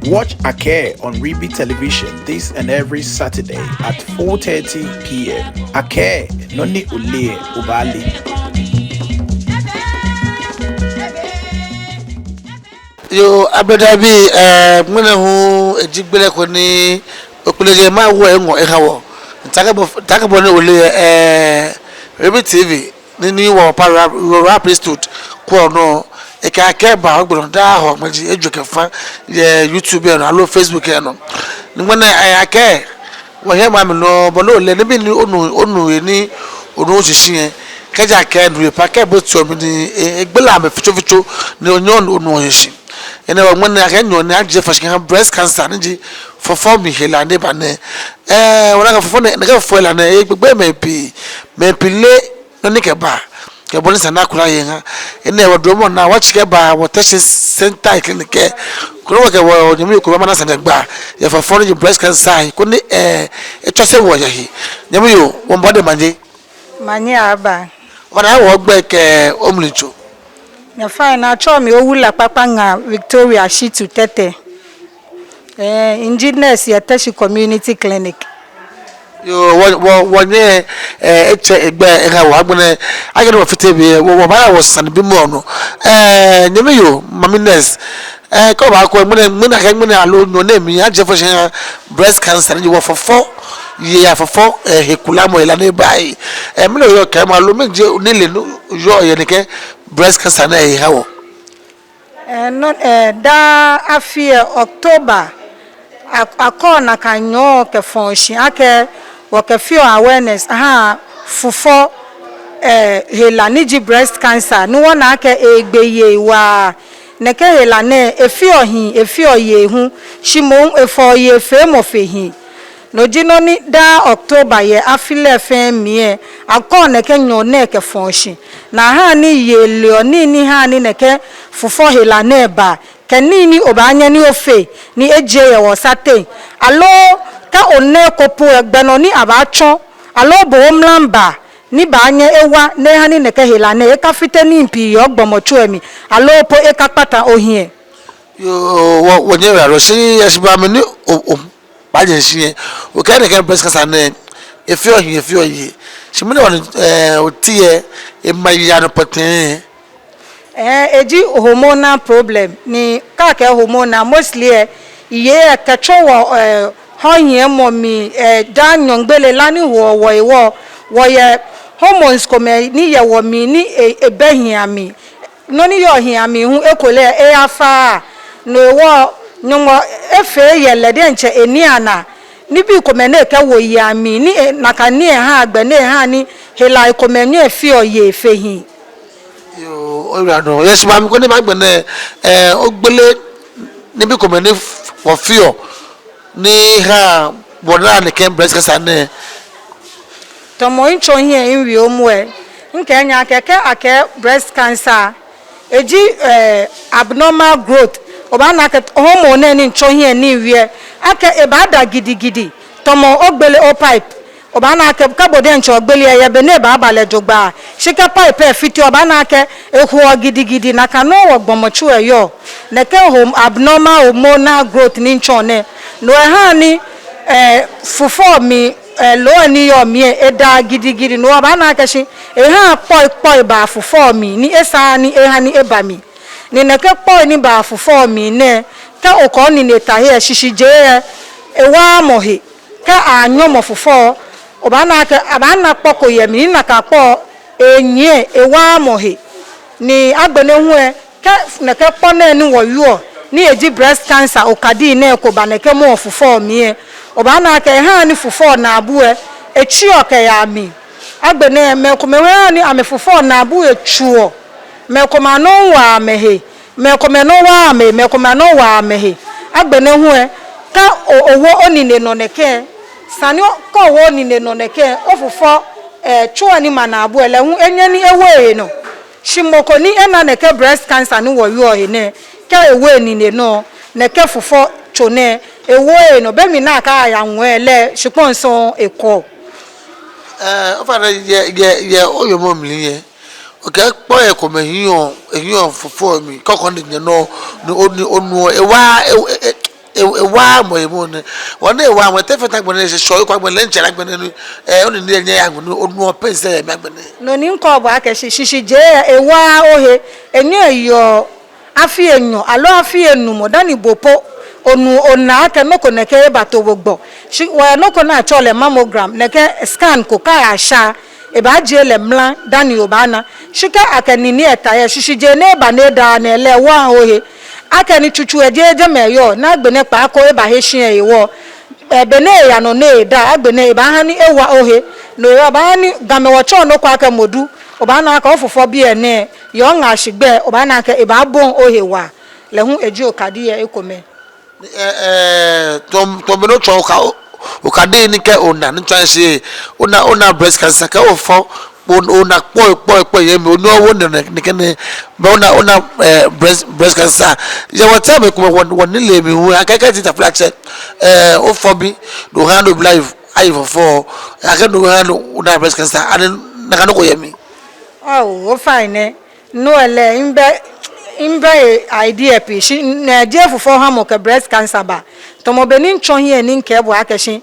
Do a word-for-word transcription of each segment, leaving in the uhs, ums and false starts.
Watch Akɛɛ on Ribi Television this and every Saturday at four thirty p m. Akɛɛ, nɔ ni oleee, obaale. Yoo, ablade bii, eh, ŋmɛnɛ hu eji gbele ko ni Okpelejeŋ maŋ wɔ eŋɔ eha wɔ. Taakɛ bo, taakɛ bo ni ole, eh, Ribi T V, ni, ni wɔ pa ra, ra, ra priesthood ko nɔ, ekɛɛ akɛ eba, ogbɛnɔ daa Hɔmɔwɔ ji ejwɛ kɛ fã yɛ YouTube lɛ nɔ, aloo Facebook lɛ nɔ. Ni ŋmɛnɛ, eh, akɛɛ, wɔhiɛ maŋ mli nɔ, bɔ ni ole, nibii ni onu, onu yɛ ni onu shishi lɛ. Kɛji akɛ nu yɛ pa, kɛ bo tsɔ mi ni, eh, egbele amɛ fitsofitso, ni onyɛ onu shishi. Enɛ hewɔ ŋmɛnɛ akɛ nyɔɔŋ nɛɛ ajie fɔ shi kɛha breast cancer ni ji fɔfɔi mli hela ni ba nɛɛ. Eh, wɔna akɛ fɔfɔi nɛɛ, nɛkɛ fɔfɔi hela nɛɛ, egbegbe mɛi pii, mɛi pii leee nɔ ni kɛbaa, kɛ bɔ ni esa ni akula he eha. Enɛ hewɔ duromɔ naa wɔtsi kɛba wɔ Teshie Centre clinic lɛ. Koni wɔkɛ wɔnyɛmi yoo ko bamana sane agba yɛ fɔfɔi ni ji breast cancer he, koni, eh, etsɔse wɔ yɛ he. Nyɛmi yoo, wɔmiiba odɛŋ manye. Manye aba. Ofainɛ, ogbɛi kɛ omlitsɔ. Nyɛfainɛ, atsɛɔ mi Owula Kpakpa Ŋaa Victoria Shitu Tetteh. Eh, miji nurse yɛ Teshie Community Clinic. Yoo, wɔ, wɔ, wɔnyɛ, eh, etsɛ egbɛi eha wɔ agbɛnɛ. Akɛni wɔfite biɛ, wɔ, wɔbaaya wɔsanebimɔ nɔ. Eh, nyɛmi yoo, mami nurse. Eh, kɛ obaakɔ, ŋmɛnɛ, ŋmɛnɛ akɛ ŋmɛnɛ aloo nyɔɔŋ nɛɛ mli ajie fɔ shi kɛha breast cancer ni ji wɔ fɔfɔi yei afɔfɔi, eh, he kulamɔ hela ni ba he. Eh, mɛni oyɔɔ kɛɛmɔ aloo mɛni ji nilee ni oyɔɔ yɛ nɛkɛ breast cancer nɛɛ he eha wɔ? Eh, nɔ, eh, daa afi lɛ October, a, akɔɔ nakai nyɔɔŋ kɛfɔɔ shi akɛ wɔkɛfeɔ awareness ahaa fufɔi, eh, hela ni ji breast cancer, ni wɔna akɛ egbe yei waa. Nɛkɛ hela nɛɛ, efeɔ hii, efeɔ yei hu, shi moŋ efɔɔ yei feemɔ fe hii. No ji nɔ ni daa October yɛ afi lɛ fɛɛ mli lɛ, akɔɔ nɛkɛ nyɔɔŋ nɛɛ kɛfɔɔ shi. Ni ahaa ni yei leɔ nii ni haa ni nɛkɛ fufɔi hela nɛɛ baa, kɛ nii ni obaanyɛ ni ofee ni ejie yɛ wɔsateŋ. Aloo kɛ ona eko po lɛ, gbɛ nɔ ni abaatsɔ, aloo bo omlabaa ni baanyɛ ewa ni eha ni nɛkɛ hela nɛɛ ekafite nii pii yɛ ogbɔmɔtso lɛ mli, aloo po ekakpata ohiɛ. Yoo, wɔ, wɔnyɛ wɔ aloo shi yɛ shi ba mi ni o, o, ba jɛ shi yɛ. Okɛɛ nɛkɛ breast cancer nɛɛ, efeɔ hii, efeɔ yei. Shi mɛni hewɔ ni, eh, oti lɛ, ema yaa nɔ pɔtɛɛ? Eh, eji hormonal problem ni, kɛ akɛɛ hormonal, mostly lɛ, yei lɛ kɛtsɔ wɔ, eh, hɔhiɛmɔ mli, eh, daa nyɔɔŋ gbele, la ni hoɔ wɔ hewɔ, wɔyɛ hormones komɛi ni yɛ wɔmli ni e, ebɛ hii amli. Nɔ ni yɔɔ hii amli hu ekolɛ eyafaaa. No hewɔ Nyɔŋmɔ efee yɛ lɛ diɛŋtsɛ eniianaa. Nibii komɛi ni ekɛwo yei amli, ni e, nakai nii lɛ haa gbɛ ni ehaa ni helai komɛi nyɛɔ efeɔ yei fe hii. Yoo, oyiwaladɔŋŋ. Yɛ shi ba mi koni magbɛnɛ, eh, ogbele nibii komɛi ni f-, wɔfeɔ ni haa wɔnaa nɛkɛ breast cancer nɛɛ. Tamɔ mitsɔ hiɛ miwie momo lɛ, mikɛɛ nyɛ akɛ, kɛ akɛɛ breast cancer, eji, eh, abnormal growth. Obaana akɛ hormone nɛɛ ni mitsɔ hiɛ miwie, akɛ ebaada gidigidi. Tamɔ ogbele o pipe. Obaana akɛ, kɛ bo diɛŋtsɛ ogbele lɛ, yɛ be ni ebaaba lɛ jogbaŋŋ. Shi kɛ pipe lɛ fite, obaana akɛ ehoɔ gidigidi, nakai nɔŋŋ wɔgbɔmɔtso lɛ yɔɔ. Nɛkɛ hom-, abnormal hormonal growth ni mitsɔɔ nɛɛ, no ehaa ni, eh, fufɔi mli, eh, loo ni yɔɔ mli lɛ, edaa gidigidi. No obaana akɛ shi ehaa kpɔikpɔi baa fufɔi mli, ni esaaa ni eha ni eba mli. Ni nɛkɛ kpɔi ni baa fufɔi mli nɛɛ, kɛ okɛ onine ta he lɛ, shishijee lɛ, ewaaa mɔ he. Kɛ anyɔ mɔ fufɔi, obaana akɛ, abaana kpɔ ko yɛ mli, ni nakai kpɔ lɛ enyiɛ, ewaaa mɔ he. Ni agbɛnɛ hu lɛ, kɛ nɛkɛ kpɔ nɛɛ ni wɔwieɔ, ni eji breast cancer okadii nɛɛ ko ba nɛkɛ mɔ fufɔi mli lɛ, obaana akɛ ehaa ni fufɔi naabu lɛ, etsiɔ kɛyaa mli. Agbɛnɛ mɛi komɛi hu ehaa ni amɛfufɔi naabu lɛ tsuɔ. Mɛi komɛi anɔ waa amɛhe, mɛi komɛi anɔ waaa amɛhe, mɛi komɛi anɔ waa amɛhe. Agbɛnɛ hu lɛ, kɛ o, owo onine nɔ nɛkɛ, esa ni o, kɛ owo onine nɔ nɛkɛ, ofufɔi, eh, tso lɛ ni ma naabu lɛ, lɛ hu enyɛ ni ewo ehe nɔ. Shi mɔ ko ni ena nɛkɛ breast cancer ni wɔwieɔ he nɛɛ, kɛ ewo enine nɔ, nɛkɛ fufɔi tso nɛɛ, ewooo ehe nɔ. Be mli ni akɛɛ aya ŋwɛi lɛ, shikpɔŋ sɔŋŋ ekɔ. Eh, ofainɛ, yɛ, yɛ, yɛ owiemɔ mli lɛ, okɛɛ kpɔi komɛi hiɔ, ehiɔ fufɔi mli, kɛ okɛ onine nɔ, ni o, ni onuɔ, ewaaa, e, e, e, E, ewaaa mɔ yɛ mɔ nɛɛ. Wɔ ni ewaaa mɔ, te fɛɛ ta agbɛnɛ, shi shɔ ekɔ agbɛnɛ, lɛ ntsɛ agbɛnɛ ni, eh, onii ni enyɛ ya agbɛnɛ, onuɔ pain sɛɛ yɛ mli agbɛnɛ. No ni mikɛɔ bo akɛ shi, shishijee ewaaa ohe, enyɛɔ eyɔɔ afii enyɔ, aloo afii enumɔ, dani bo po, onu, ona akɛ nɔ ko nɛkɛ ebato bo gbɔ. Shi wɔyɛ nɔ ko ni atsɛɔ lɛ mammogram, nɛkɛ scan ko kɛ eyasha, ebaajie lɛ mra dani obaana. Shi kɛ akɛ nine lɛ eta yɛ, shishijee ni eba ni edaa nɛɛ lɛ ewaaa ohe. Akɛni tsutsu lɛ jeee jɛmɛ eyɔɔ, ni agbɛnɛ kpaako ebahe shi lɛ hewɔ, eh, be ni eya nɔ ni eda, agbɛnɛ ebaaha ni ewa ohe. No hewɔ ebaaha ni Gamɛi wɔtsɛɔ nɔ ko akɛ modu. Obaana akɛ ofufɔbii lɛ nɛɛ, yɛ oŋa shi gbɛ, obaana akɛ ebaabɔi ohe waa. Lɛ hu eji okadii lɛ ekomɛi. Eh, eh, tɔm-, tɔmɔ nɔ tsɔ oka-, okadii ni kɛ ona, ni tsɔɔ shi, ona, ona breast cancer, kɛ ofɔ, o-, ona kpɔi, kpɔi, kpɔi yɛ mli, ona owo nɛɛ, nɛɛ, nɛkɛ nɛɛ, bɛ ona, ona, eh, breast, breast cancer. Yɛ wɔteŋ mɛi komɛi wɔ, wɔnilee mli hu, akɛ kɛ ji taflatsɛ, eh, ofɔ bi, no ha no be like, ayi fɔfɔ, akɛ no ha no, ona breast cancer, ani nakai nɔ ko yɛ mli. Oh, ofainɛ. No lɛ, mibɛ, mibɛ idea pii, shi, nɛɛ jeee fufɔhamɔ kɛ breast cancer baa. Tamɔ bɔ ni mitsɔ hiɛ ni mikɛɛ bo akɛ shi,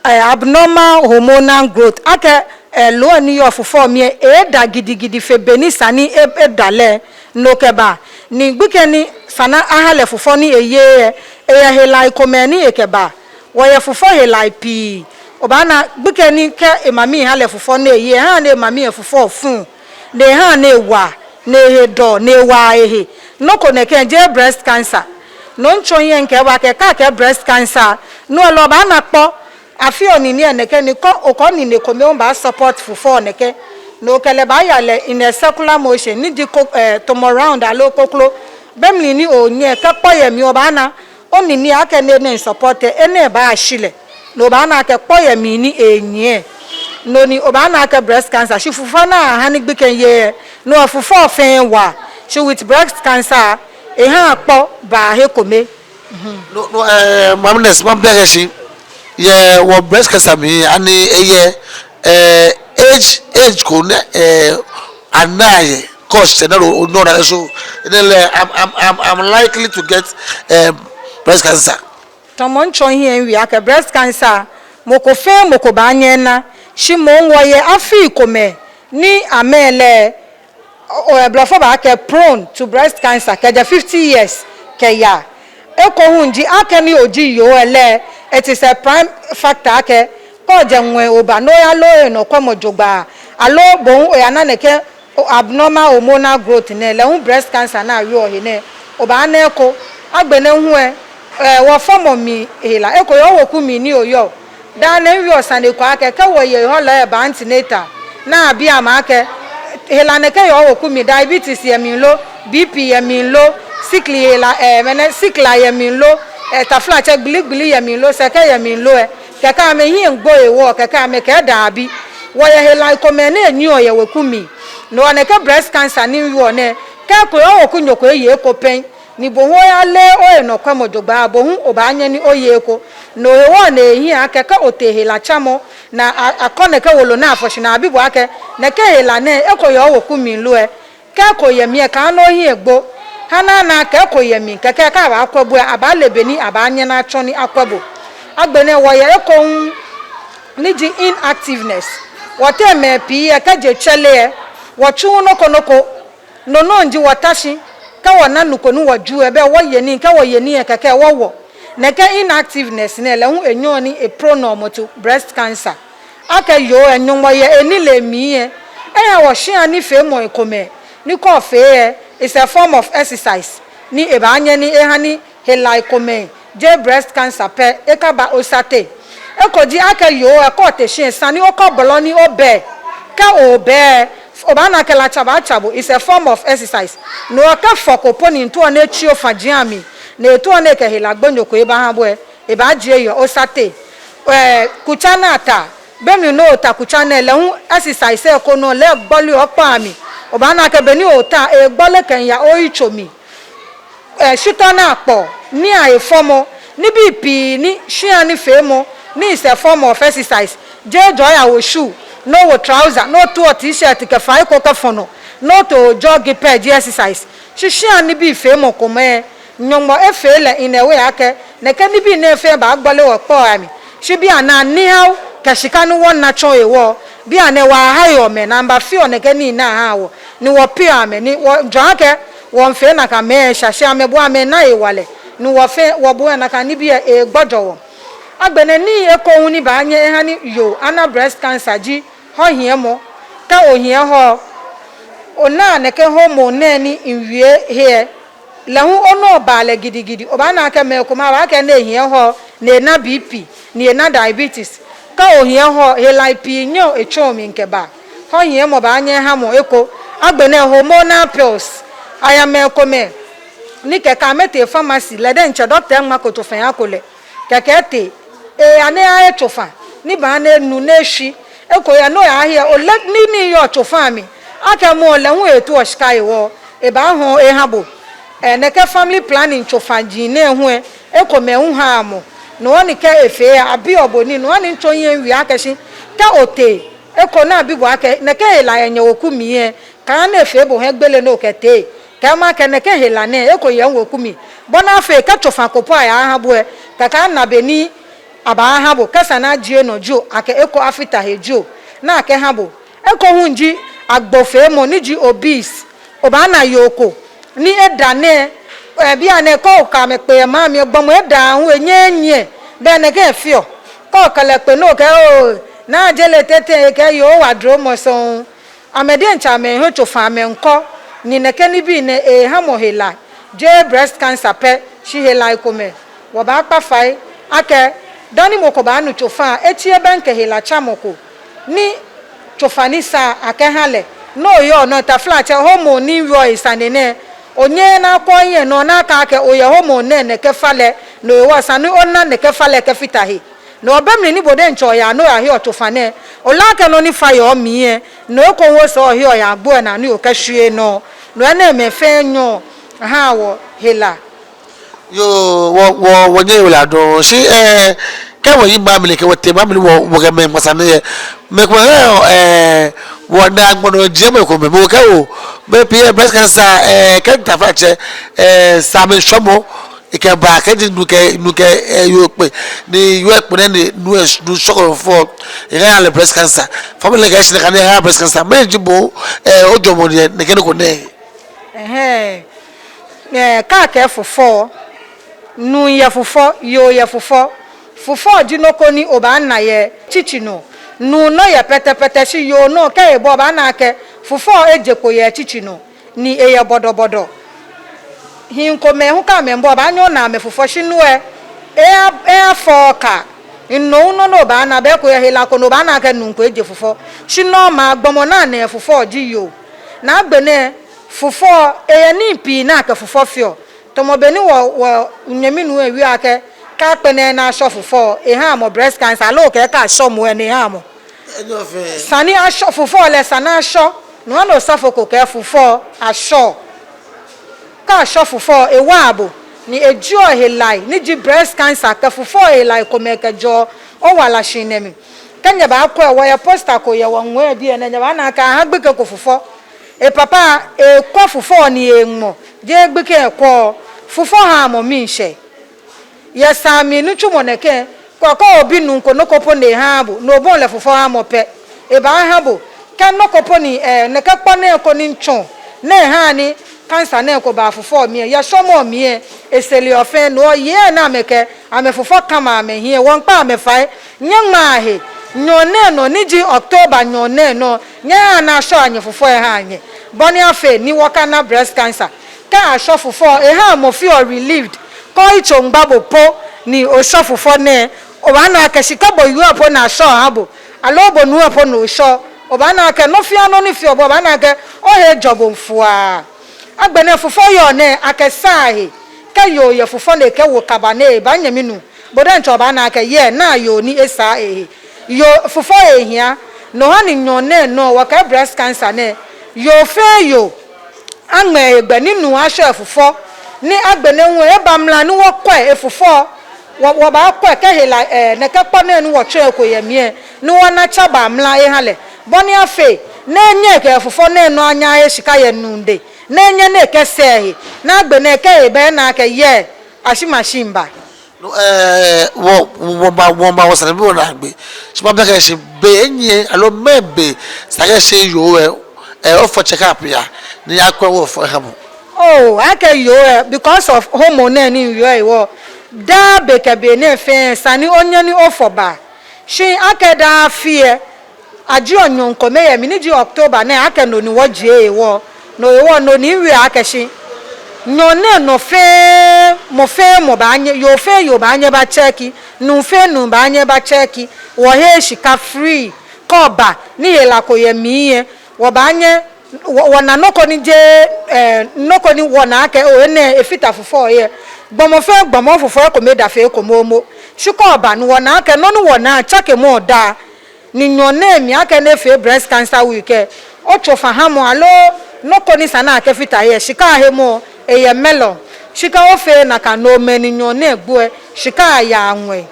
eh, abnormal hormonal growth, akɛ, eh, loo ni yɔɔ fufɔ mli lɛ, eda gidigidi fe bɔ ni sa ni e, eda lɛ, no kɛba. Ni gbekɛ ni sa ni aha lɛ fufɔ ni eyeee lɛ, eyɛ helai komɛi ni ekɛbaa. Wɔyɛ fufɔ helai pii. Obaana gbekɛ ni kɛ emami ha lɛ fufɔ ni eyeee, ehaa ni emami lɛ fufɔ fu, ni ehaa ni ewa, ni ehe dɔ, ni ewa ehe. Nɔ ko nɛkɛ jeee breast cancer. No mitsɔ hiɛ mikɛɛ bo akɛ, kɛ akɛɛ breast cancer, no lɛ obaana kpɔ. Afii onine lɛ nɛkɛ ni kɛ okɛ onine kome hu baa support fufɔ nɛkɛ, ni okɛ lɛ baaya lɛ in a circular motion, ni ji ko, eh, tamɔ round aloo kroko. Be mli ni onyɛ kɛ kpɔ yɛ mli obaana. Onine akɛ enɛ nɛɛ support lɛ, enɛ baashi lɛ. No obaana akɛ kpɔ yɛ mli ni enyiɛ. No ni obaana akɛ breast cancer, shi fufɔ ni aha ni gbekɛ yeee lɛ, no fufɔ fɛɛ wa. Shi with breast cancer, ehaa kpɔ baa he kome. No, no, eh, Mami Nurse, mabi akɛ shi, yɛ wɔ breast cancer mli, ani eyɛ, eh, age, age ko ni, eh, anaa yɛ, cause sɛɛ ni o, o, no, no, so, enɛ lɛ, I'm, I'm, I'm, I'm likely to get, eh, breast cancer. Tamɔ mitsɔ hiɛ miwie akɛ breast cancer, mɔ ko fɛɛ mɔ ko baanyɛ ana, shi moŋ wɔyɛ afii komɛi ni amɛ lɛ, o, eh, blɔfo baakɛɛ prone to breast cancer, kɛjɛ fifty years kɛya. Eko hu ji akɛni oji yoo lɛ, it is a prime factor akɛ, kɛ ojɛ ŋwɛi oba ni oyaloo ohe nɔ kwɛmɔ jogbaŋŋ, aloo bo hu oyana nɛkɛ, o, abnormal hormonal growth nɛɛ, lɛ hu breast cancer ni awieɔ he nɛɛ, obaana eko. Agbɛnɛ hu lɛ, eh, wɔfɔmɔ mli hela, eko yɛ oweku mli ni oyɔɔ. Daa nɛɛ miwieɔ sane ko akɛ, kɛ wɔyɛ hɔlɔ lɛ baa antenatal, ni abi amɛ akɛ, hela nɛkɛ yɛ oweku mli, diabetes yɛ mli lo, B P yɛ mli lo, sickle hela, eh, mɛnɛ, sickle yɛ mli lo, eh, taflatsɛ gbili gbili yɛ mli lo, sɛkɛ yɛ mli lo lɛ, kɛkɛ amɛhiɛ miigbo hewɔ, kɛkɛ amɛkɛɛ daabi. Wɔyɛ helai komɛi ni enyiɛɔ yɛ weku mli. No hewɔ nɛkɛ breast cancer ni miwieɔ nɛɛ, kɛ eko yɛ oweku nyo ko eye eko pɛŋ, ni bo hu oyaleee ohe nɔ kwɛmɔ jogbaŋŋ, bo hu obaanyɛ ni oye eko. No hewɔ ni ehiaa akɛ kɛ otee helatsamɔ, ni a, akɔ nɛkɛ wolo ni afɔ shi ni abi bo akɛ, nɛkɛ hela nɛɛ, eko yɛ oweku mli lo lɛ, kɛ eko yɛ mli lɛ, kaha ni ohiɛ agbo. Ha ni ana akɛ eko yɛ mli, kɛkɛ kɛ abaakwɛ bo lɛ, abaale bɔ ni abaanyɛ ni atsɔ ni akwɛ bo. Agbɛnɛ wɔyɛ eko hu ni ji inactiveness. Wɔteŋ mɛi pii lɛ, kɛ je tsɛre lɛ, wɔtsuuu nɔ ko nɔ ko. No nɔŋŋ ji wɔta shi, kɛ wɔna nu ko ni wɔju lɛ, bɛ wɔye nii, kɛ wɔye nii lɛ kɛkɛ wɔwɔ. Nɛkɛ inactiveness nɛɛ, lɛ hu enyɛɔ ni e-prone-ɔ mɔ to breast cancer. Akɛ yoo lɛ, Nyɔŋmɔ yɛ enilee mli lɛ, eha wɔ shia nifeemɔi komɛi ni kɛ ofee lɛ, it's a form of exercise, ni ebaanyɛ ni eha ni helai komɛi, jeee breast cancer pɛ, ekaba osa teŋ. Eko ji akɛ yoo lɛ, kɛ ote shi lɛ, sa ni okɔ blɔ ni obɛɛ. Kɛ obɛɛ lɛ, obaana akɛ latsa baatsa bo, it's a form of exercise. No hewɔ kɛ fɔ ko po ni miitao ni etsi ofaji amli, ni etao ni ekɛ hela gbonyo ko ebaha bo lɛ, ebaajie yɛ osa teŋ. Eh, kutsa ni ataa, be mli ni otaa kutsa nɛɛ, lɛ hu exercise ko nɔ, lɛ egbɔleɔ okpɔi amli. Obaana akɛ be ni otaa, egbɔle kɛmiiya oyitso mli. Eh, shitɔ ni akpɔ, ni aye fɔmɔ, nibii pii ni shia nifeemɔ, ni is a form of exercise. Jeee oyawo shoe, ni owo trouser, ni otuɔ t-shirt kɛfa he ko kɛfɔ nɔ, ni oto jog pɛ ji exercise. Shi shia nibii feemɔ komɛi, Nyɔŋmɔ efee lɛ in a way akɛ, Nɛkɛ nibii nɛɛ fɛɛ baagbɔle wɔkpɔi amli. Shi bianɛ nihao kɛ shika ni wɔna tsɔ hewɔ, bianɛ wɔhai amɛ ni amɛbafeɔ nɛkɛ nii nɛɛ ahaa wɔ, ni wɔpeɔ amɛ, ni wɔjwɛŋɔ akɛ wɔmiifee nakai mɛi, shi amɛbɔɔ amɛna hewalɛ, ni wɔ fɛɛ wɔbɔɔ nakai nibii lɛ egbɔjɔ wɔ. Agbɛnɛ nii eko hu ni baanyɛ eha ni yoo ana breast cancer ji hɔhiɛmɔ. Kɛ ohiɛ hɔ, onaa nɛkɛ hormone nɛɛ ni miwie he lɛ, lɛ hu onɔ baa lɛ gidigidi. Obaana akɛ mɛi komɛi abaakɛɛ ni ehiɛ hɔ, ni ena B P, ni ena diabetes. Kɛ ohiɛ hɔ, helai pii nyɛɔ etsɔɔ mli kɛbaa. Hɔhiɛmɔ baanyɛ eha mɔ eko. Agbɛnɛ hormonal pills. Aya mɛi komɛi ni kɛkɛ amɛtee pharmacy, lɛ diɛŋtsɛ doctor eŋmako tsofa eha ko lɛ. Kɛkɛ etee, eya ni eyahe tsofa, ni baaha ni enu ni eshwie. Eko yɛ ni oyahe lɛ, ole nii ni yɔɔ tsofa mli. Akɛ mɔ lɛ hu eetao shika hewɔ, ebaahɔɔ eha bo. Ɛɛ, nɛkɛ family planning tsofa ji nɛɛ hu lɛ, ekomɛi hu haa mɔ. No hewɔ ni kɛ efee lɛ, abiɔ bo nii, no hewɔ ni mitsɔ hiɛ miwie akɛ shi kɛ otee, eko ni abi bo akɛ nɛkɛ hela yɛ nyɛweku mli lɛ, kaaha ni efee bo hiɛgbele ni okɛtee. Kɛɛmɔ akɛ nɛkɛ hela nɛɛ, eko yɛ miweku mli. Bɔ ni afee kɛ tsofa ko po ayaha bo lɛ, kɛkɛ ana bɔ ni abaaha bo, kɛ esa ni ajie nɔ jio, akɛ eko afata he jio, ni akɛha bo. Eko hu ji agbofeemɔ ni ji obese. Obaana yoo ko ni eda nɛɛ, ɛɛ, bianɛ kɛ okɛ amɛ kpe yɛ maŋ mli lɛ, gbɔmɔ eda aahu enyɛɛɛ enyiɛ, bɛ nɛkɛ efeɔ. Kɛ okɛ lɛ kpe ni okɛɛ oo, naa jele tete, ekɛɛ yoo, owa dromɔ sɔŋŋ. Amɛ diɛŋtsɛ amɛhe tsofa amɛmiikɔ, ni nɛkɛ nibii nɛɛ ehaa mɔ hela. Jeee breast cancer pɛ, shi helai komɛi. Wɔbaakpa fai akɛ dani mɔ ko baanu tsofa lɛ, etsi ebɛŋkɛ helatsamɔ ko ni tsofa ni sa akɛha lɛ. No hewɔ nɔ, taflatsɛ, hormone ni yɔɔ esane nɛɛ, onyɛɛɛ ona akɛ ohiɛ nɔ, ona akɛ oyɛ hormone nɛɛ nɛkɛ falɛ, no hewɔ esa ni ona nɛkɛ falɛ kɛfata he. No hewɔ be mli ni bo diɛŋtsɛ oyaa ni oyaheɔ tsofa nɛɛ, ole akɛ nɔ ni fa yɛ omli lɛ, no eko hu osɛɛ oheɔ oyaa gbo lɛ naa ni okɛshwieɔ nɔ. No hewɔ enɛɛmɛi fɛɛ nyɛɔ haa wɔ hela. Yoo, wɔ, wɔ, wɔnyɛ hela dɔŋŋ. Shi, ɛɛ, kɛ wɔyi maŋ mli lɛ, kɛ wɔtee maŋ mli lɛ, wɔ, wɔkɛ mɛi miikpa sane yɛ. Mɛi komɛi, ɛɛ, wɔnaa gbɔmɔ jiemɔ komɛi, mɔ ko kɛɛ oo, mɛi pii lɛ breast cancer, ɛɛ, kɛ taflatsɛ, ɛɛ, saamɔ shɔmɔ, ekɛbaa kɛji nuu kɛ, nuu kɛ, ɛɛ, yoo kpe, ni yoo lɛ kpe nɛɛ ni nuu lɛ, nuu shɔkɔ fɔ, ekɛha lɛ breast cancer. Family lɛ kɛɛ shi nakai ni eha breast cancer. Mɛni ji bo, ɛɛ, ojwɛŋmɔ yɛ nɛkɛ nɔ ko nɛɛ? Ɛhɛɛ. Ɛɛ, kɛ akɛɛ fufɔ, nuu yɛ fufɔ, yoo yɛ fufɔ. Fufɔ ji nɔ ko ni obaana yɛ tsitsi nɔ. Nuu nɔ yɛ pɛtɛpɛtɛ, shi yoo nɔ kɛ ebɔ obaana akɛ fufɔ eje kpo yɛ tsitsi nɔ. Ni eyɛ bɔdɔbɔdɔ. Hii komɛi hu kɛ amɛmiibɔ obaanyɛ ona amɛfufɔ shi no lɛ, eya, eyafɔɔ ka. No hu nɔ ni obaana, be ko yɛ hela ko ni obaana akɛ nuu ko eje fufɔ. Shi no hewɔ gbɔmɔ ni ana fufɔ ji yoo. Ni agbɛnɛ fufɔ, eyɛ nii pii ni akɛ fufɔ feɔ. Tamɔ bɔ ni wɔ, wɔnyɛmi nuu lɛ wie akɛ, kɛ akpɛlɛɛɛ ni ashɔ fufɔ, ehaa mɔ breast cancer, aloo kɛ kɛ ashɔ moŋ lɛ ni ehaa mɔ. Enyɔ fɛɛ. Esa ni ashɔ fufɔ lɛ, esa ni ashɔ. No hewɔ ni osɔfo ko kɛɛ fufɔ ashɔ. Kɛ ashɔ fufɔ, ewaa bo. Ni ejieɔ helai ni ji breast cancer kɛ fufɔ helai komɛi kɛjɛɔ owala shihilɛ mli. Kɛ nyɛbaakwɛ, wɔyɛ poster ko yɛ wɔŋɔɔ biɛ nɛɛ, nyɛbaana akɛ aha gbekɛ ko fufɔ. Epapa ekwɛ fufɔ ni eŋmɔ, jeee gbekɛ ekwɛɔ. Fufɔ haa mɔ miishɛɛ. Yɛ saamɔ nitsumɔ nɛkɛ, kɛ, kɛ obi nuu ko nɔ ko po ni ehaaa bo, ni obɔi lɛ fufɔ hamɔ pɛ, ebaaha bo. Kɛ nɔ ko po ni, ɛɛ, nɛkɛ kpɔ nɛɛ ko ni mitsɔ, ni ehaa ni cancer nɛɛ ko ba fufɔ mli lɛ, yɛ shɔmɔ mli lɛ, esɛɛ lɛ ofee no. Yei ni amɛkɛ amɛfufɔ kama amɛhiɛ, wɔmiikpa amɛ fai, nyɛŋmaa he, nyɔɔŋ nɛɛ nɔ, ni ji October nyɔɔŋ nɛɛ nɔ, nyɛhaa ni ashɔa nyɛfufɔ lɛ haa nyɛ, bɔ ni afee ni wɔkana breast cancer. Kɛ ashɔ fufɔ, ehaa mɔ feɔ relieved. Kɛ oyitso miigba bo po ni oshɔ fufɔ nɛɛ, obaana akɛ shi kɛ bo yoo lɛ po ni ashɔ oha bo, aloo bo nuu lɛ po ni oshɔ, obaana akɛ nɔ fɛɛ nɔ ni feɔ bo, obaana akɛ ohe jɔ bo fuaa. Agbɛnɛ fufɔ yɔɔ nɛɛ akɛsaa he. Kɛ yoo yɛ fufɔ ni ekɛwo kaba nɛɛ, ebaa nyɛmi nuu. Bo diɛŋtsɛ obaana akɛ yɛ naa yoo ni esaa ehe. Yoo fufɔ ehiaa. No hewɔ ni nyɔɔŋ nɛɛ nɔ wɔkɛɛ breast cancer nɛɛ, yoo fɛɛ yoo aŋmɛ egbɛ ni nuu ashɔ efufɔ. Ni agbɛnɛ hu eba mra ni wɔkwɛ efufɔ. Wɔ, wɔbaakwɛ kɛ hela, ɛɛ, nɛkɛ kpɔ nɛɛ ni wɔtsɔ eko yɛ mli lɛ, ni wɔna tsabaa mra eha lɛ, bɔ ni afee ni enyɛ ekɛ efufɔ nɛɛ nɔ anya ahe shika yɛ nuu dɛŋ, ni enyɛ ni ekɛsaa ehe, ni agbɛnɛ kɛ eba lɛ ana akɛ yɛ, ashi machine ba. No, eh, wɔ, wɔmiiba, wɔmiiba wɔsane bii wɔnaagbee. Shi mabi akɛ shi be enyiɛ, aloo mɛɛ be esa akɛ shi yoo lɛ, eh, ofɔ check up ya, ni akwɛ wɔfɔ aha bo? Oh, akɛ yoo lɛ, because of hormone nɛɛ ni yɔɔ hewɔ, daa be kɛ be nɛɛ fɛɛ, esa ni onyɛ ni ofɔ ba. Shi akɛ daa afi lɛ, ajieɔ nyɔɔŋ kome yɛ mli ni ji October nɛɛ, akɛ no ni wɔjie hewɔ. No hewɔ no ni miwie akɛ shi nyɔɔŋ nɛɛ nɔ fɛɛ, mɔ fɛɛ mɔ baanyɛ, yoo fɛɛ yoo baanyɛ aba check, nuu fɛɛ nuu baanyɛ aba check. Wɔheee shika, free. Kɛ oba ni hela ko yɛ mli lɛ, wɔbaanyɛ, wɔ, wɔna nɔ ko ni jeee, eh, nɔ ko ni wɔna akɛ, oh, enɛ efata fufɔ lɛ. Gbɔmɔ fɛɛ gbɔmɔ fufɔ ekome da fe eko momo. Shi kɛ oba ni wɔna akɛ nɔ ni wɔna tsakemɔ daa. Ni nyɔɔŋ nɛɛ mli akɛ ni efee breast cancer week lɛ, otsofa hamɔ aloo nɔ ko ni esa ni akɛfata he lɛ, shika hemɔ lɛ eyɛ mɛlɔ. Shi kɛ ofeee nakai, no mli ni nyɔɔŋ nɛɛ gbo lɛ, shika yaa ŋwɛi.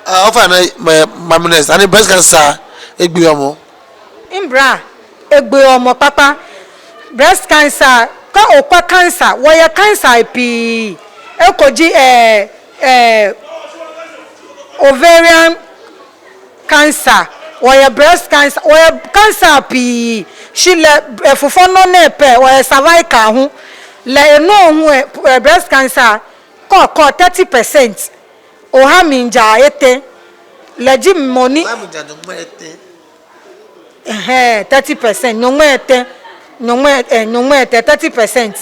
Ah, ofainɛ, ma, mami nɛɛ, esa ni breast cancer egbeɔ mɔ? Mibra, egbeɔ mɔ kpakpa. Breast cancer, kɛ okwɛ cancer, wɔyɛ cancer pii. Eko ji, eh, eh, ovarian cancer, wɔyɛ breast cancer, wɔyɛ cancer pii. Shi lɛ, eh, fufɔ nɔ nɛɛ pɛ, wɔyɛ cervical hu. Lɛ enɔ hu, eh, breast cancer, kɔkɔ thirty percent. Oha mlijaa etɛ. Lɛ ji mɔ ni Oha mlijaa nyɔŋmai etɛ. Ɛhɛɛ, thirty percent, nyɔŋmai etɛ, nyɔŋmai, eh, nyɔŋmai etɛ, thirty percent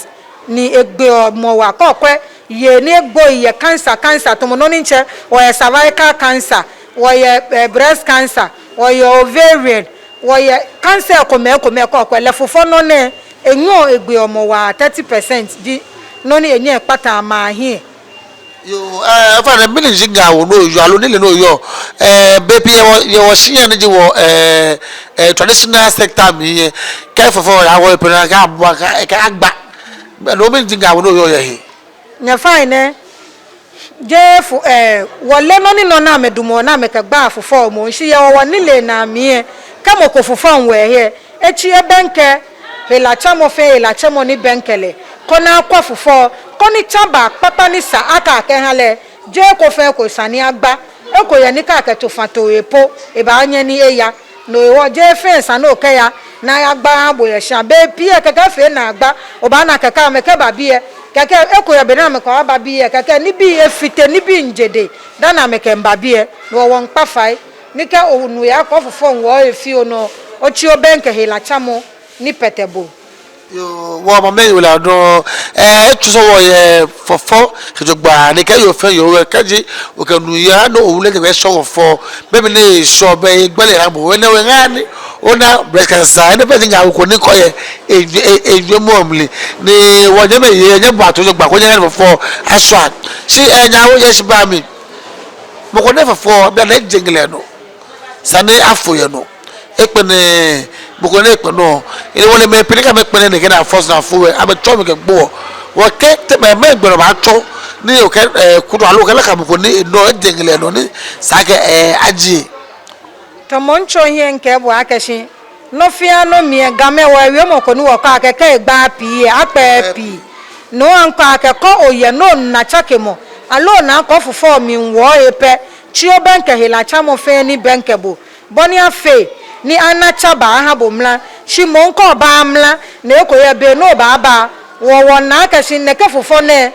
ni egbeɔ mɔ waa. Kɛ okwɛ yei ni egbo yɛ cancer, cancer, tamɔ nɔ ni mitsɛ, wɔyɛ cervical cancer, wɔyɛ, eh, breast cancer, wɔyɛ ovarian, wɔyɛ cancer komɛi komɛi. Kɛ okwɛ lɛ fufɔ nɔ nɛɛ, enyɛɔ egbeɔ mɔ waa, thirty percent ji nɔ ni enyɛɔ ekpataa mɛi ahiɛ. Yoo, eh, ofainɛ, mɛni ji ŋaawoo ni oyɔɔ, aloo nilee ni oyɔɔ, eh, bei pii yɛ wɔ, yɛ wɔshia ni ji wɔ, eh, eh, traditional sector mli lɛ, kɛ fufɔ ya wɔ pɛ ni akɛ abua, akɛ, akɛ agba. No mɛni ji ŋaawoo ni oyɔɔ yɛ he? Nyɛfainɛ, jeee fu, eh, wɔleee nɔ ni nɔ ni amɛdumɔ ni amɛkɛgbaa fufɔ moŋ, shi yɛ wɔ, wɔnilee naa mli lɛ, kɛ mɔ ko fufɔ miiwo ehe lɛ, etsi ebɛŋkɛ helatsamɔ fɛɛ helatsamɔ ni bɛŋkɛ lɛ, koni akwɛ fufɔ, koni tsabaa kpakpa ni sa akɛ akɛha lɛ, jeee eko fɛɛ eko esa ni agba. Eko yɛ ni kɛ akɛ tsofa to he po, ebaanyɛ ni eya. No hewɔ jeee fɛɛ esa ni okɛya ni ayagba aha bo yɛ shia. Bei pii lɛ kɛkɛ efee naagba, obaana akɛ kɛ amɛkɛba biɛ, kɛkɛ eko yɛ be ni amɛkɛba biɛ, kɛkɛ nibii efite, nibii miije dɛŋ dani amɛkɛba biɛ. No hewɔ wɔmiikpa fai ni kɛ onu yɛ akɛ ofufɔ miiwo ehe fioo nɔ, otsi obɛŋkɛ helatsamɔ ni pɛtɛ bo. Yoo, wɔ mami, yoo lɛ dɔŋŋ. Eh, etsɔɔ wɔ yɛ fufɔ kɛ jogbaŋŋ ni kɛ yoo fɛɛ yoo lɛ, kɛji okɛ nuu ya ni owu lɛ, kɛ eshɔ fufɔ, be mli ni eshɔ, be egbele eha bo, enɛ hewɔ ŋa ni ona breast cancer, enɛ fɛɛ ji ŋaawoo ko ni kɔ yɛ, eh, eh, eh, jwɛŋmɔ mli. Ni wɔnyɛmimɛi, nyɛbua toi jogbaŋŋ koni nyɛha ni fufɔ ashwa. Shi, eh, ŋaawoo yɛ shi ba mli. Mɔ ko ni fufɔ, bianɛ ejeŋ lɛ nɔ. Esa ni afo yɛ nɔ. Ekpɛlɛɛɛ, mɔ ko ni ekpɛlɛɛɛ nɔ. Enɛ hewɔ lɛ mɛi pii ni kɛ amɛkpɛlɛɛɛ nɛkɛ ni afɔ sɛɛ ni afo lɛ, amɛtsɔɔ mi kɛ gbo. Wɔkɛ te mɛi, mɛɛ gbɛ nɔ obaatsɔ ni okɛ, eh, kudo aloo okɛ laka mɔ ko ni enɔ ejeŋ lɛ nɔ ni esa akɛ, eh, ajie. Tamɔ mitsɔ hiɛ mikɛɛ bo akɛ shi nɔ fɛɛ nɔ mli lɛ, Gamɛi wɔyɛ wiemɔ ko ni wɔkɛɔ akɛ kɛ egba pii lɛ, akpɛɛɛ pii. No hewɔ mikɛɔ akɛ kɛ oyɛ ni ona tsakemɔ, aloo ona akɛ ofufɔ miiwo ehe pɛ, tsi obɛŋkɛ helatsamɔ fɛɛ ni bɛŋkɛ bo, bɔ ni afee ni ana tsabaa aha bo mra. Shi moŋ kɛ obaaa mra, ni eko yɛ be ni obaaba, wɔ wɔna akɛ shi nɛkɛ fufɔ nɛɛ,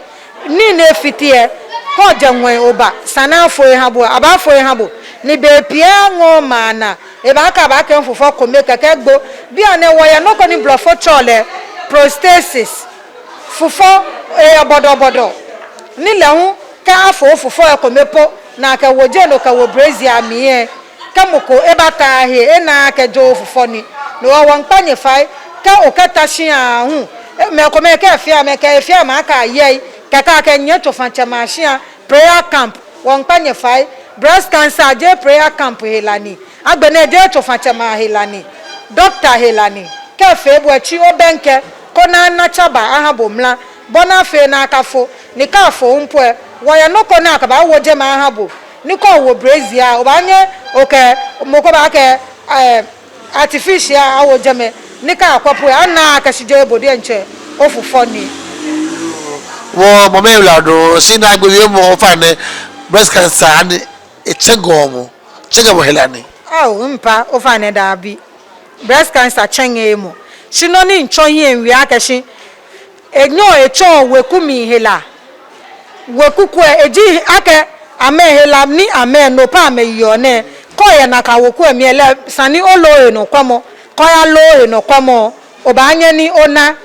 nii ni efite lɛ, kɛ ojɛ ŋwɛi oba, esa ni afo eha bo, abaafo eha bo. Ni bei pii lɛ aŋɔɔɔ mɛi anaa, ebaakɛɛ abaakɛɛ fufɔ kome kɛkɛ egbo. Bianɛ wɔyɛ nɔ ko ni blɔfo tsɛɔ lɛ prostasis. Fufɔ, eyɛ bɔdɔbɔdɔ. Ni lɛ hu, kɛ afo fufɔ lɛ kome po, ni akɛwo jɛi ni okɛwo brazier mli lɛ, kɛ mɔ ko ebata he lɛ, enaaa akɛ joo fufɔ ni. No hewɔ wɔmiikpa nyɛ fai, kɛ okɛta shia hu, eh, mɛi komɛi kɛ efee amɛ, kɛ efee amɛ akɛ ayɛɛɛ, kɛkɛ akɛ nyɛ tsofatsɛmɛi ashia, prayer camp, wɔmiikpa nyɛ fai. Breast cancer jeee prayer camp hela ni. Agbɛnɛ jeee tsofatsɛmɛi ahela ni. Doctor hela ni. Kɛ efee bo lɛ, tsi obɛŋkɛ, koni ana tsabaa aha bo mra, bɔ ni afee ni akafo. Ni kɛ afo hu po lɛ, wɔyɛ nɔ ko ni akɛbaawo jɛmɛ aha bo. Ni kɛ owo brazier lɛ, obaanyɛ okɛ, mɔ ko baakɛɛ, eh, artificial awo jɛmɛ. Ni kɛ akwɛ po lɛ, anaaa akɛ shi jeee bo diɛŋtsɛ ofufɔ ni. Wɔmiiya lɛ nɔ, shi naagbee wiemɔ ofainɛ, breast cancer ani etsɛŋeɔ mɔ, tsɛŋeɔ mɔ hela ni? Ao, mipapa, ofainɛ dabi. Breast cancer tsɛŋeee mɔ. Shi nɔ ni mitsɔ hiɛ miwie akɛ shi, enyɛɔ etsɛɔ weku mli hela. Weku ko lɛ, eji akɛ amɛhela ni amɛnɔ pɛ amɛyeɔ nɛɛ. Kɛ oyɛ nakai weku lɛ mli lɛ, esa ni olo ohenɔkwɛmɔ. Kɛ oyalo ohenɔkwɛmɔ, obaanyɛ ni ona.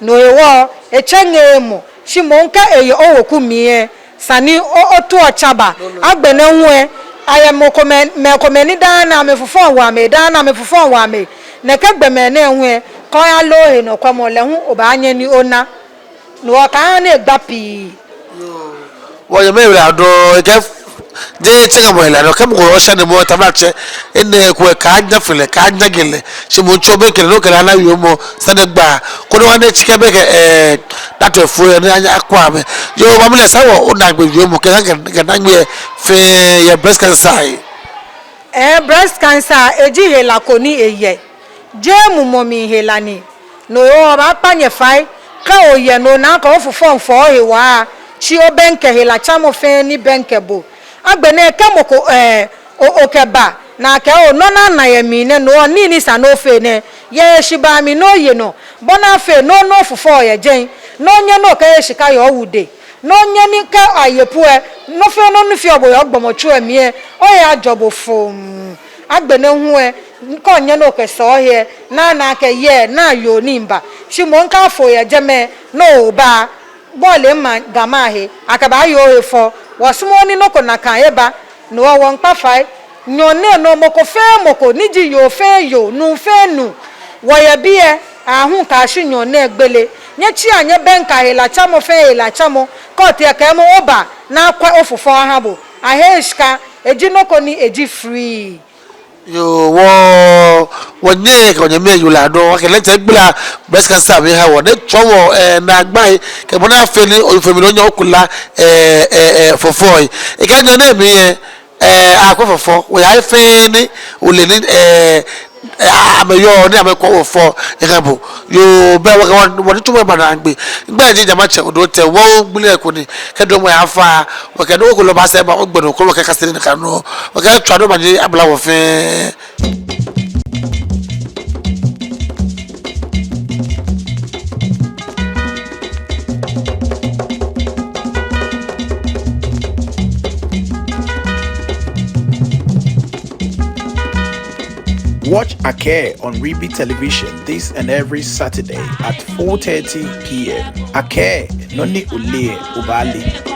No hewɔ, etsɛŋeee mɔ, shi moŋ kɛ eyɛ oweku mli lɛ, esa ni o- oto tsaba. Agbɛnɛ hu lɛ, ayɛ mɛi komɛi, mɛi komɛi ni daa nɛɛ amɛfufɔi wo amɛ, daa nɛɛ amɛfufɔi wo amɛ. Nɛkɛ gbɔmɛi nɛɛ hu lɛ, kɛ oyalo ohenɔkwɛmɔ lɛ hu obaanyɛ ni ona. No hewɔ kaaha ni egba pii. Wɔmiiya lɛ nɔ, ekɛɛ jeee tsɛŋemɔ hela ni, kɛ mɔ ko yɔɔ shane mɔ tamra tsɛ, enɛ ko lɛ kaanya fe lɛ, kaanya ŋe lɛ, shi moŋ tsɔ bɛ kɛ lɛ, no kɛ lɛ ana wiemɔ sane gba, koni wɔna tsi kɛ bɛ kɛ, eh, dato fo yɛ ni anya akwa mɛ. Yoo, mami lɛ esa wɔ onaagbee wiemɔ, kɛ, kɛ, kɛ naagbee fɛɛ yɛ breast cancer lɛ. Eh, breast cancer, eji hela ko ni eyɛ. Jeee mumɔ mli hela ni. No hewɔ wɔbaakpa nyɛ fai, kɛ oyɛ nɔ ni akɛ ofufɔi fɔ ohe waa, tsi obɛŋkɛ helatsamɔ fɛɛ ni bɛŋkɛ bo. Agbɛnɛ kɛ mɔ ko, eh, o- okɛba, ni akɛɛ o nɔ ni ana yɛ mli nɛ, no hewɔ nii ni sa ni ofee nɛ, yɛ heshibaa mli ni oye nɔ, bɔ ni afee ni ona ofufɔi yɛ jɛi, ni onyɛ ni okɛye shika yɛ owu dɛŋ. Ni onyɛ ni kɛ aye pu lɛ, nɔ fɛɛ nɔ ni feɔ bo yɛ ogbɔmɔtso lɛ mli lɛ, ohe ajɔ bo foo. Agbɛnɛ hu lɛ, kɛ onyɛ ni okɛsaa ohe lɛ, ni ana akɛ yɛ, ni ayoo ni mba. Shi moŋ kɛ afo yɛ jɛmɛ, ni oba, bɔ lɛ ma Ga maŋ he, akɛbaaye ohe fɔ. Wɔsumɔɔɔ ni nɔ ko nakai eba, no hewɔ wɔmiikpa fai. Nyɔɔŋ nɛɛ nɔ mɔ ko fɛɛ mɔ ko, ni ji yoo fɛɛ yoo, nuu fɛɛ nuu, wɔyɛ biɛ aahu kɛyashi nyɔɔŋ nɛɛ gbele. Nyɛtsia nyɛbɛŋkɛa helatsamɔ fɛɛ helatsamɔ, kɛ otee lɛ kɛɛmɔ oba ni akwɛ ofufɔi aha bo. Aheee shika, eji nɔ ko ni eji free. Yoo, wɔ, wɔnyɛ kɛ wɔnyɛmi yoo lɛ nɔ, wɔkɛ lɛ ŋtɛ gbla breast cancer mli ha wɔ, ni etsɔɔ wɔ, eh, naagbai, kɛ bɔ ni afee ni oyɔɔ fɛɛ mli ni onyɛ okula, eh, eh, eh, fufɔi. Ekɛɛ nyɔɔŋ nɛɛ mli lɛ, eh, akwɛ fufɔi, wɔya he fɛɛ ni ole ni, eh, eh, amɛyɔɔ ni amɛkwɛ fufɔi aha bo. Yoo, bɛ wɔkɛ wɔ, wɔnitsumɔ eba naagbee. Migbɛi ji Jamatsɛ Odoi Tɛte, wɔ gbi lɛ ko ni, kɛ damɔ ya fa, wɔkɛ nɔ ko lɛ baasɛɛ ba, ogbɛ nɔ ko wɔkɛkase nii nakai nɔ, wɔkɛtswa nɔ ba ni abla wɔ fɛɛ. Watch Akɛɛ on Ribi Television this and every Saturday at four thirty p m. Akɛɛ, nɔ ni oleee lɛ, obaale.